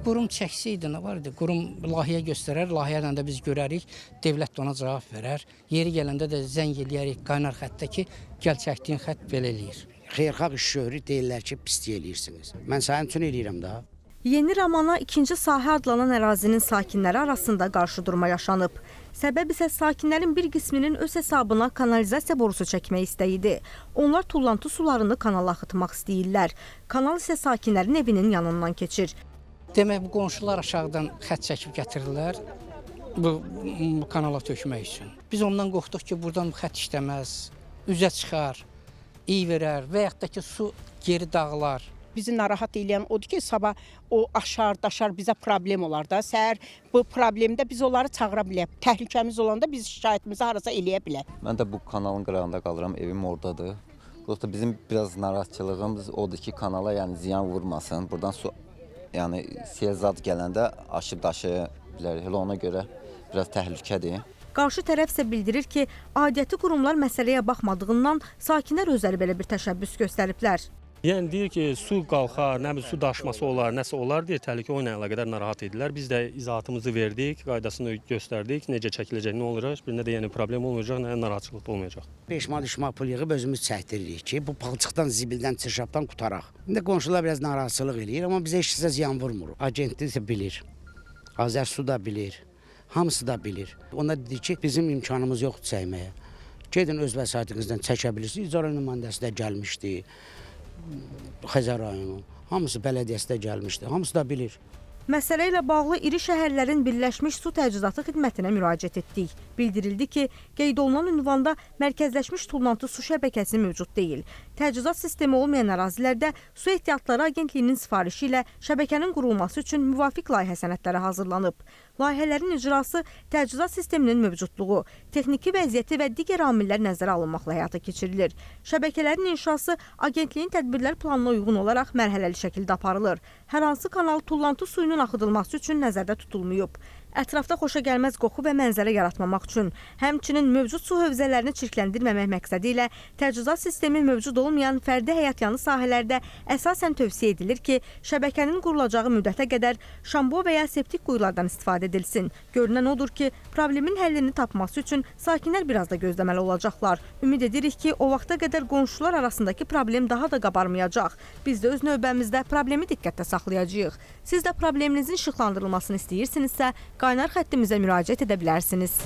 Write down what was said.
Qurum çəksəydi nə var idi? Qurum layihə göstərər, layihədən də biz görərik, dövlət də ona cavab verər. Yeri gələndə də zəng eləyərik qaynar xəttə ki, gəl çəkdiyin xətt belə eləyir. Xeyirxah iş görürük, deyirlər ki, pislik eləyirsiniz. Mən sənin üçün eləyirəm daha. Yeni Ramana ikinci sahə adlanan ərazinin sakinləri arasında qarşıdurma yaşanıb. Səbəb isə sakinlərin bir qisminin öz hesabına kanalizasiya borusu çəkmək istəyidir. Onlar tullantı sularını kanala axıtmaq istəyirlər. Kanal isə sakinlərin evinin yanından keçir. Demək bu qonşular aşağıdan xətt çəkib gətirirlər bu kanala tökmək üçün. Biz ondan qorxduq ki, buradan xətt işləməz, üzə çıxar, iyi verər və yaxud da ki, su geri dağılar. Bizi narahat eləyən odur ki, sabah o aşar, daşar bizə problem olar da. Səhər bu problemdə biz onları çağıra bilək. Təhlükəmiz olanda biz şikayətimizi harasa eləyə bilək. Mən də bu kanalın qırağında qalıram, evim ordadır. Dostlar, bizim biraz narahatçılığımız odur ki, kanala yəni ziyan vurmasın. Buradan su, yəni sel zad gələndə aşıb daşıya bilər. Elə ona görə biraz təhlükədir. Qarşı tərəf isə bildirir ki, aidiyyəti qurumlar məsələyə baxmadığından sakinlər özləri belə bir təşəbbüs göstəriblər. Yəni deyir ki, su qalxar, nə bilim su daşması olar, nəsə olar deyə təhlükə o ilə əlaqədar narahat idilər. Biz də izahatımızı verdik, qaydasını göstərdik, necə çəkiləcək, nə olacaq, heç birində də yəni problem olmayacaq, nə narahatçılıq da olmayacaq. 5 manat 3 manat pul yığıb özümüz çəkdiririk ki, bu palçıqdan, zibildən, çirkabdan qutaraq. İndi qonşular biraz narazılıq eləyir, amma bizə heç kəsə ziyan vurmur. Agentlik isə bilir. Azərsu da bilir. Hamısı da bilir. Onlar dedi ki, bizim imkanımız yoxdur çəkməyə. Gedin öz vəsaitinizdən çəkə bilirsiniz. İcra nümayəndəsi də gəlmişdi. Xəzər rayonu. Hamısı bələdiyyəsi də gəlmişdi. Hamısı da bilir. Məsələ ilə bağlı iri şəhərlərin Birləşmiş Su Təchizatı xidmətinə müraciət etdik. Bildirildi ki, qeyd olunan ünvanda mərkəzləşmiş tullantı su şəbəkəsi mövcud deyil. Təchizat sistemi olmayan ərazilərdə Su Ehtiyatları Agentliyinin sifarişi ilə şəbəkənin qurulması üçün müvafiq layihə sənədləri hazırlanıb. Layihələrin icrası təchizat sisteminin mövcudluğu, texniki vəziyyəti və digər amillər nəzərə alınmaqla həyata keçirilir. Şəbəkələrin inşası agentliyin tədbirlər planına uyğun olaraq mərhələli şəkildə aparılır. Hər hansı kanal tullantı suyunun axıdılması üçün nəzərdə tutulmayıb. Ətrafda xoşagəlməz qoxu və mənzərə yaratmamaq üçün, həmçinin mövcud su hövzələrini çirkləndirməmək məqsədi ilə təchizat sistemi mövcud olmayan fərdi həyətyanı sahələrdə əsasən tövsiyə edilir ki, şəbəkənin qurulacağı müddətə qədər şambo və ya septik quyulardan istifadə edilsin. Görünən odur ki, problemin həllini tapması üçün sakinlər biraz da gözləməli olacaqlar. Ümid edirik ki, o vaxta qədər qonşular arasındakı problem daha da qabarmayacaq. Biz də öz növbəmizdə problemi diqqətdə saxlayacağıq. Siz də probleminizin işıqlandırılmasını istəyirsinizsə, qaynar xəttimizə müraciət edə bilərsiniz.